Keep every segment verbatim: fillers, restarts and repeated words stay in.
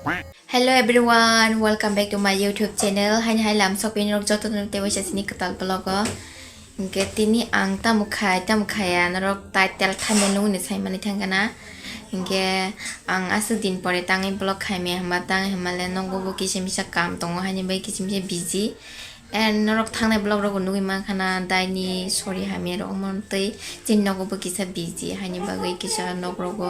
Hello everyone, welcome back to my YouTube channel. Haini hai lam sokpin rok joto no tei waisa sini kwtal vlog o. Hingke tini ang tamo khai, tamo khaya norok title thumbnail nugwi no sai mani thang kana. Hingke ang aswk din pore tangwi vlog khai maya hwnba tangwi hwnba le nogo bo kisa misa kam tongo haini bai kisa misa busy. And norok thangnai vlog rogo nugwi mankha na daini sori hamya rok omo tei chini nogo bo kisa busy haini bagwi kisa nok rogo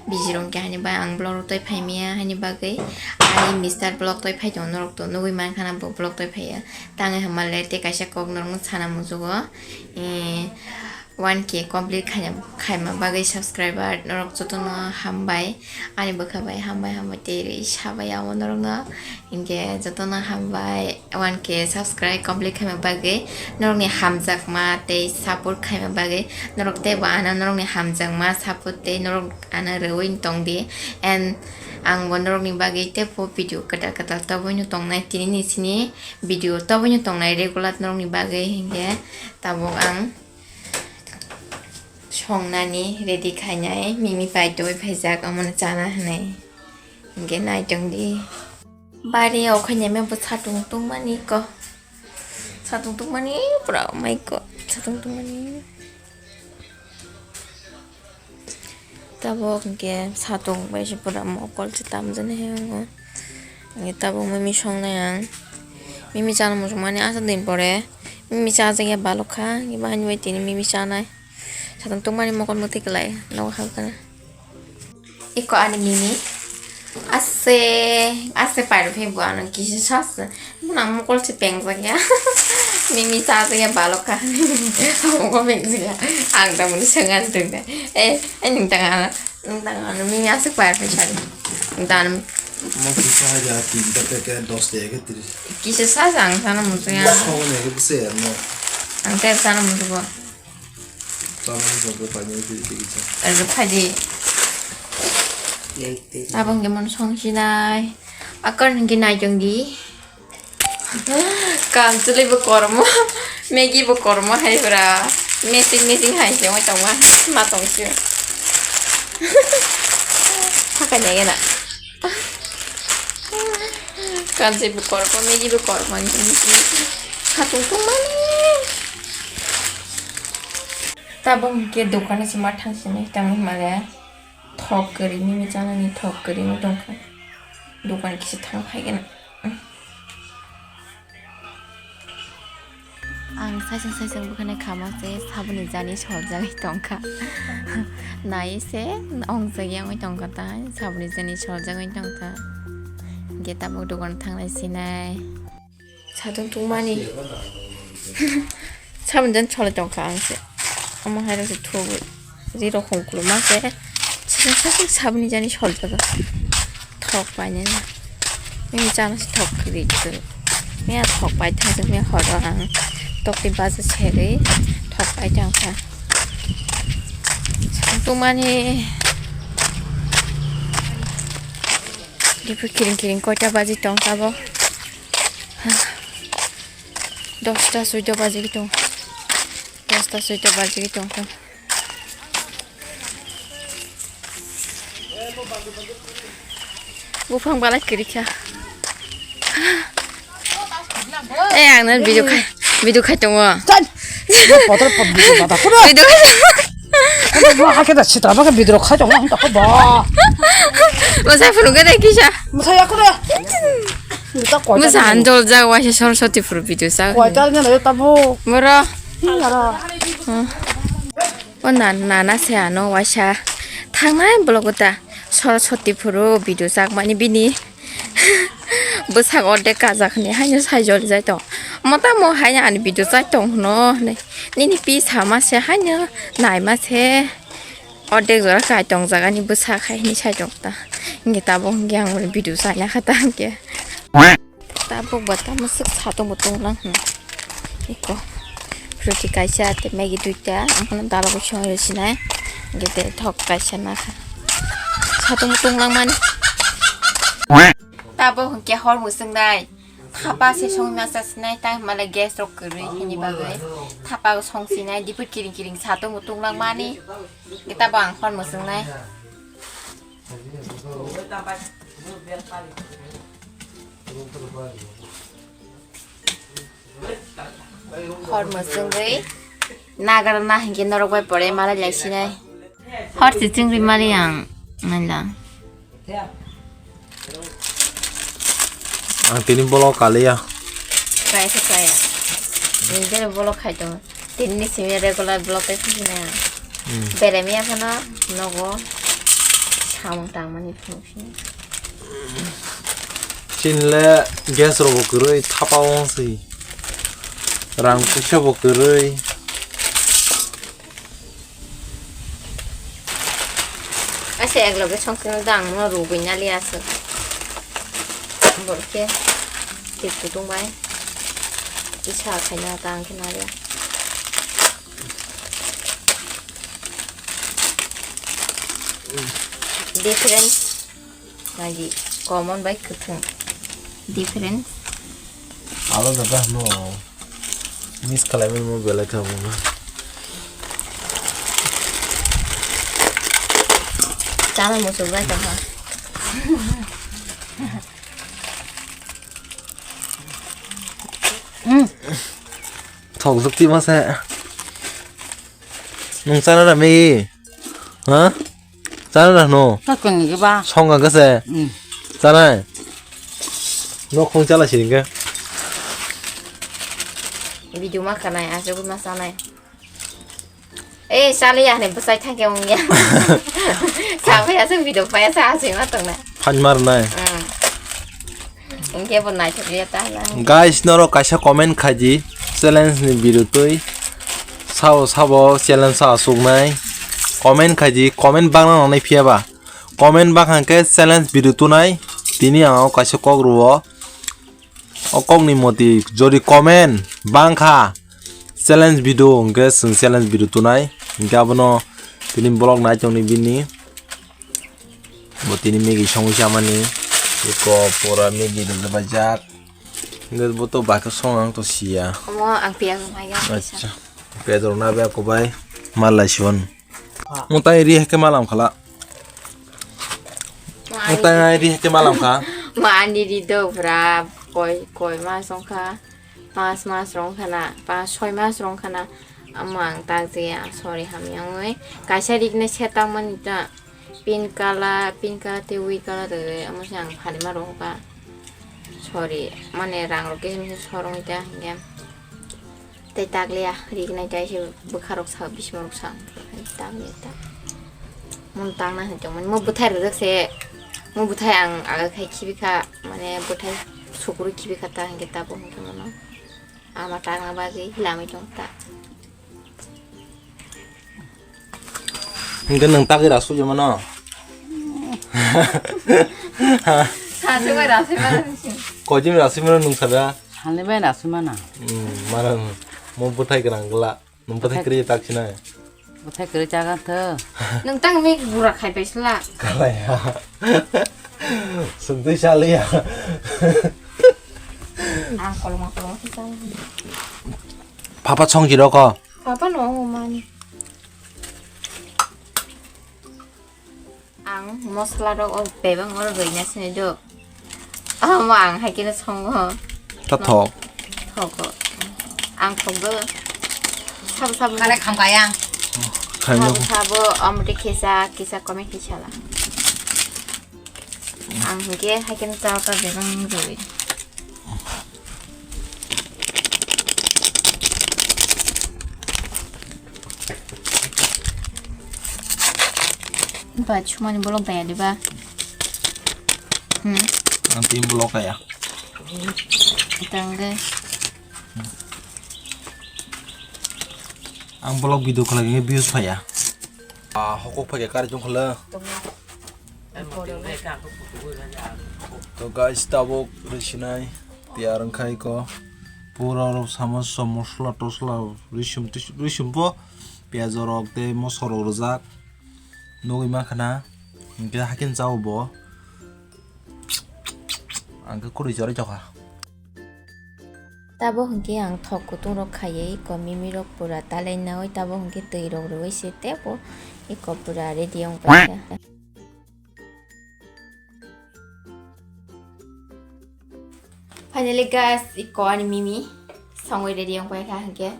busy rok khe haini bai ang vlog rok tei phaimaya haini bagwi ani mister vlog tei phai tongo norok to nugwi mankha na bo vlog tei phaiya tangwi hwnba le tei kaisa kok norok no sana muchugo. Eh, one K complete khaina, khaima bagwi subscriber norok jotono hambai. Ani bwkha bai hambai, hambai tei rwi sabai amo norokno. Hinkhe jotono hambai, one K subscribe complete khaima bagwi, norokni hamjakma tei support khaima bagwi. Norok teibo ano norokni hamjakma support tei norok ano rwui tongdi. And ang bo norokni bagwi teibo video kwtal kwtal tobwino tongnai, tini ni sini video tobwino tongnai regular norokni bagwi. Hinkhe tabuk ang songnani ready khainai, mimi paitoi phaijak, omono chana hinwi. Hinkhe naitongdi. Bari o khainai mebo satung tungmani ko. Satung tungmani pura mai ko. Satung tungmani. Tabuk hinkhe satung bai se pura mokol se tamjani hai wngo. Hinkhe tabuk mimi songnai ang. Mimi chana muchungmani aswk din pore. Mimi chajakya balok kha. Hinkhe bahai bai tini mimi chanai. Satung tungmani mokol mwtwi kwlai nogo habkha. Eko ani mimi. Ase, ase pairok phai bo ano kisa sasa. Muna mokol se pengjakya. Mimi chajakya balok kha. Mokol pengjakya. Ang tamoni swngan tongda. Eh, eh, nung tang ano, nung tang ano mimi aswk pairok phai sadi. Nung tang ano. Mo kisa haja tinta teke dos teke tris. Kisa sasa ang sana musuya. Sokoni ke bese ano. Ang te sana musugo. Tamo ni sokoni paimani tiri tiki cha. Ano phadi. Tabung ke mon song sinai. Akar nung ke nai jong di. Kam chulai bo kormo, Maggie bo kormo hai bra. Missing, missing hai se oi tongma, ma tong sio. Hakai nai gana. Kam chulai bo kormo, Maggie bo kormo, missing, missing. Hatung tong mani. Tabuk ke dokan se ma thang sini, tang male. Thok kwrwi mimi chanani thok kwrwi wng tongkha. Dokan kisa thang phai gana. Ang saisang saisang bwkhani khama se saboni jani soljagwi tongkha. Nai se ong jagwi tongkha ta saboni jani soljagwi tongkha. Hinkhe tabuk dokan thangnai sinai. Satung tungmani. Saboni jan cholai tongkha ang se. Omo hai rok se thugwi. Ree rok hum kuluma se. Sasing sasing saboni jani soljago. Thok painani. Mimi chana se thok kwrwi kwrwi. Miya thok pai thajak miya horo ang. Tokti baja serwi thok pai thangkha. Satung tungmani. Diphu kiring kiring koita baji tongkha bo. Dosta soita bajigwi tong. Dosta soita bajigwi tongkha. Buphang balai kwrwikha. Eh, ang nang video khai, video khai tongo. Chal. Kotor pot video bata. Video khai. Kotor hakhe da sitra bakhe video khai tongo. Hanta ko ba. Masa phunukha dai kisa. Masa ya ko da. Masa anjol ja waisa Saraswati phuru video sa. Koita na le tabo. Moro. Nara. O na, nana se ano waisa thangnai blogo ta Saraswati phuru video chakmani bini bwsak ordek kajak hinwi haino sai joli jai tong. Mota mo haino ani video chai tong hwno hinwi. Nini pi sama se haino naima se ordek jora kai tong jak ani bwsak hai hinwi sai tong ta. Hinkhe tabuk hinkhe ang video chaina kha ta hinkhe. Tabuk bo tamo swk satung bo tunglang hwn. Eko. Fruity kaisa tei Maggie duita. Ang phano dalo bo songwi rw sinai. Gete thok kaisa nakha. Satung bo tunglang mani. Tabuk hwnkhe hor mwswk nai. Thapa se songwi masa sinai tang hwnba le gas rok kwrwi hini bagwi. Thapa song sinai dipit kiring kiring satung bo tunglang mani. Geta bo ang hor mwswk nai. Hor mwswngwi nagra na hinkhe norok bai pore malai lai sinai. Hor se chwngri mali ang naila. Ang tini bolok kaliya. Kaya se kaya. Ni jere bolok khai tongo. Tini ni simi regular bolok tei khisi na. Hmm. Beremi akhano nogo samung tangmani phunuksin. Chinle gas rogo kwrwi thapa wng si. Rang puisa bo kwrwi. Ase ek loge songkhe no dang no rugwi nali aswk. Borok khe tip kutung bai. Isa khaina tang khe nali. Different. Nagi common bai kwthwng difference. Alada da no. Miss kalaimani mo belai kha bo. Chana muchuk bai tongkha. Thok jukti masa. Nung chana da mi? Ha? Chana da no? Ka kung ni ba. Song ka se. Hmm. Chana. No khong chala si ke. Video ma kanai, aja ma sanai. Eh, sali ya ne bwsai thangke ong ya. Sa phaya sa video phaya sa aswi ma tong na. Phan mar nai. Hmm. Hingke bo naithok ya ta na. Guys, norok kaisa comment khaidi challenge ni birutwi. Sao sabo challenge sa asuknai. Comment khaidi, comment bangna nangnai phiya ba. Comment bang hangke challenge birutwnai. Tini ang o kaisa kok rwo. O kok ni moti jodi comment bang kha challenge video hingke chwng challenge video tunai. Hingke abono tini vlog nai tongni bini. Bo tini Maggie songwi chamani. Eko pura Maggie rwjak. Hingke bo to bakhe song ang to siya. Omo ang piyaj rok naiya. Acha. Piyaj rok na be ako bai. Malai sion. Mutai ri hake malam khala. Mutai ri hake malam kha. Ma ani ri do bra koi koi ma song kha. Pas mas rong khana, pas soi mas rong khana, ama ang tak je ya, sorry, hamya ongoi. Kaisa riknai se tangmani ta, pink color, pink color tei wi color rwgwi, amo se ang phalima rong kha. Sorry, mane rang rok kisa misa sorong ta hingke. Tei tak liya, riknai ta se bwkha rok sa, bising rok sa, tak liya ta. Mun tangna hai tongmani, mo bwthai rwjak se, mo bwthai ang aga khai khibi kha, mane bwthai. Sukuru khibi kha ta hingke tabo hingke mano. Ama tangna bagwi hilamwi tong ta. Hingke nwng tagwi rasui mano. Sasu bai rasui mano. Kojim rasui mano nwng sada. Sani bai rasui mana. Hmm, mano mo bwthai gwnang gla. Nwng bwthai kwrwi tak sinai. Bwthai kwrwi chagan tho. Nwng tang mi bura khai pai sla. Kalai ha. Sungtwi saliya. Ang koloma koloma khe chang. Papa chongji roko. Papa no mani. Ang mosla rok o bebak oro rwina sini do. Omo ang hai khe songo. Ta thok. Thogo. Ang thok do. Sabo sabo. Kare kham kaya. Khaino. Sabo sabo amri kisa kisa kome kisa la. Ang hingke hai khe chao ta bebak rwi. Ba chumani bolok daya diba? Hmm. Ang tin bolok kaya. Tangge. Ang bolok video khlai views phaya. Ah, hokok phai kari jong khala. To guys, tabuk rwi sinai tiyar wngkha iko. Pura rok samo som mosla tosla rwi sum tis-, rwi sum po piyaj rok tei moso rok rwjak. Nugwi mankha na, hingke hakhe chao bo. Ang khe kwrwi chorwi chokha. Tabuk hwnkhe ang thok kutung rok khaiwi iko mimi rok pura talai naui, tabuk hwnkhe twi rok rwui se tebo iko pura ready wng paikha. Finally guys, iko ani mimi songwi ready wng pai kha hinkhe.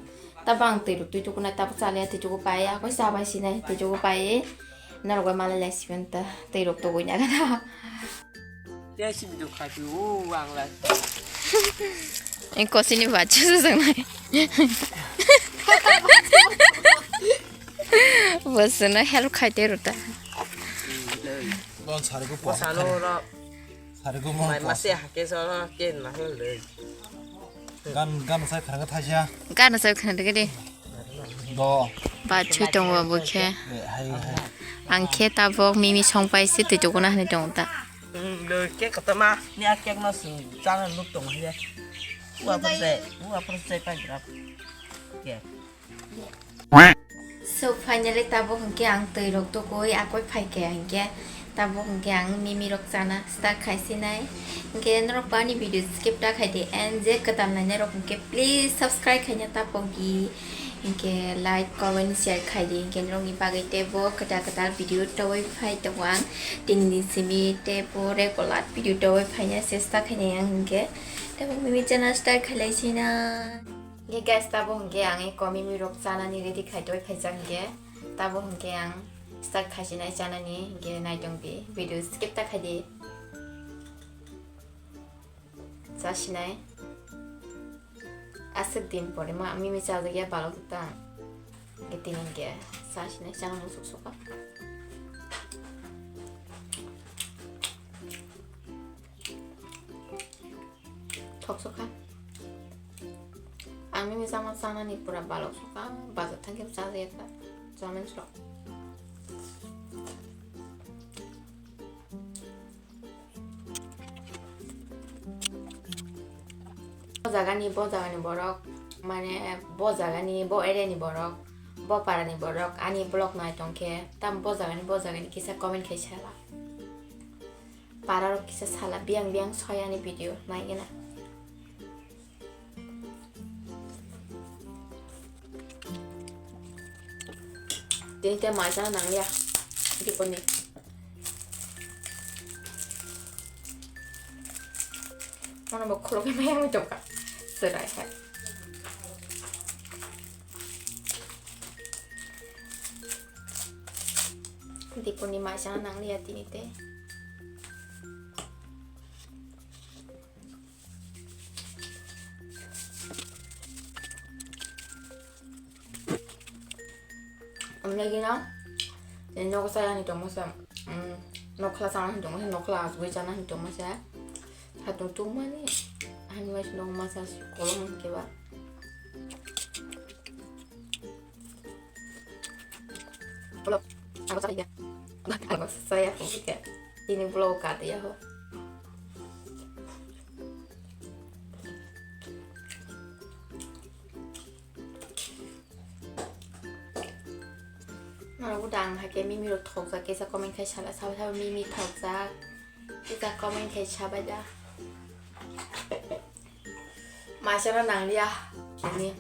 Tabo ang twi rok twi tuku na tabo chalaya twi tuku pai, ako chabai sinai twi tuku pai. Norok bai malai lai siben ta twi rok tugui na gana. Tei si video khai phi o ang lai. Iko sini bacha sa sangnai. Bosno help khai te rota. Bon sari ko Masalo ro. Sari ko mo. Mai mase hake so ke na le. Gan gan sai khara thasia. Gan sai khara de. Do. Ba chui tongo bo khe. Hai hai. Ang khe tabok mimi song pai se twi tuku na hani tongo ta. Lo ke kata ma ni a kek no su chana nuk tong hai. Wa pa se, wa pa se pa grab. Ke. So finally tabok hinkhe ang twi rok tukui akoi phaikhe hinkhe tabok hinkhe ang mimi rok chana start khaisinai. Hinkhe norok ani video skip ta khaidi and je kwtal nainai rok hinkhe please subscribe khaina tapogi. Hinkhe like, comment, share khaidi hinkhe norokni bagwi teibo kwtal kwtal video toboi phai tongo ang. Tinini simi teibo regular video toboi phaina chesta khainai ang hinkhe teibo mimi chana start khailai sina. Ye guys, tabo hwnkhe ang eko mimi rok chanani ready khai toi phaijak hwnkhe. Tabo hwnkhe ang start khaisinai chanani hwnkhe naitong di video skip ta khaidi. Chasinai. Aswk din pore ma mimi chajak ya balok ta. Hwnkhe tini hwnkhe chasinai chana musuk suka. Thok sukha. Ang nini sama sanani pura balok sukha, bazar thangkhe bwsa jaya kha. Chamin srok. Bo jagani, bo jagani borok, mane bo jagani, bo area ni borok, bo para ni borok, ani vlog nai tongkhe, tam bo jagani, bo jagani kisa comment khai sala. Pararok kisa sala biyang biyang soyani video naigena. Tini te mai chana nangliya. Diponi. Mana bo khulok maya mi tongka. Serai hai. Diponi mai chana nangliya tini te. Amlagi na, nogo saya ni tongmo sa, nokhla sana ni tongmo sa, nokhla asgui sana ni tongmo sa. Hatung tungmani, hani mas nong masa kolom keba. Vlog. Ako saya. Ako saya ko ke. Ini vlog ka dia ho. Nang udah ang hake mimi ro thok jak kesa comment khai sala saba saba mimi thok jak. Ita comment khai sabai da. Maisano nangliya. Ani.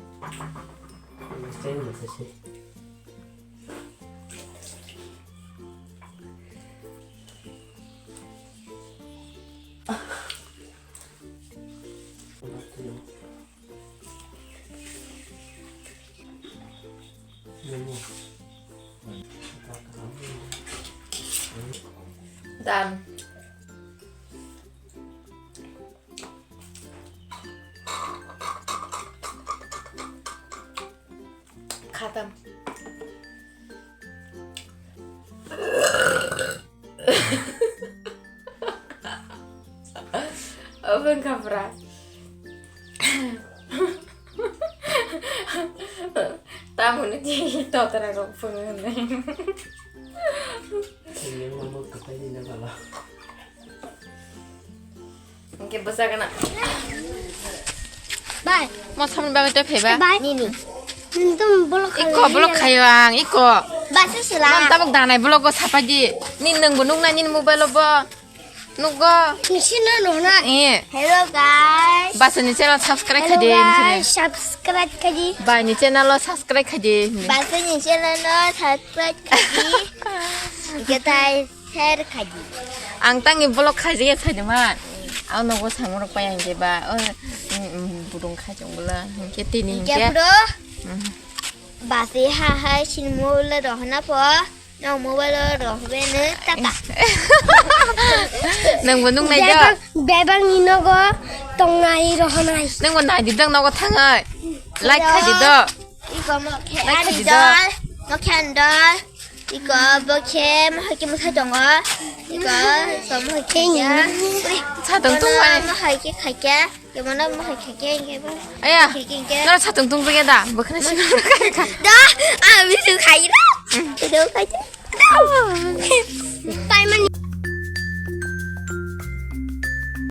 Done. Khatam. Open kapra. Tamoni tei totara rok phunuknai. Ini mama kapai ini bala. Hingke bwsakgana. Bai. Mo samni bagwi tei phaiba. Bai. Nini. Nini tong bolok khayo. Iko bolok khayo ang, iko. Basa sila. Mam tabuk danai bolok go sapai di. Ni nang bo nukna nini mobile o bo. Nukgo. Nisi no nukna. Eh. Hello guys. Basa ni channel subscribe khaidi. Hello guys, subscribe khaidi. Bai ni channel o subscribe khaidi. Basa ni channel o subscribe khaidi. Getai. Share khaidi. Ang tangni vlog khaijak ya saidi man. Ang nogo samung rok pai ang ke ba, o, mm, mm, budung khai chong bwla, hingke tini Hingke hingke. Bro, Mm. basi ha hai sin mobile rohna po, no mobile rohbe ne tata. Nang bo nung nai do. Bebang, bebang ni nogo tongnai rohonai. Nang bo nai di dang nogo thangai. Like khai di do. Iko mo khe Like ani khai di do. Dol, mo khe ani dol. Iko bo khe mo hai ke mo thai tongo. Iko, iko mo hai khe ya. Sa tong tong Bono hai. Mo hai ke khai ke. Ke bono mo hai khai ke, ke bo. Aya. Khai ke, ke. Nara sa tong tong ya da. Bo khna si. Da, a mi su khai da. Video khai da. Tai mani.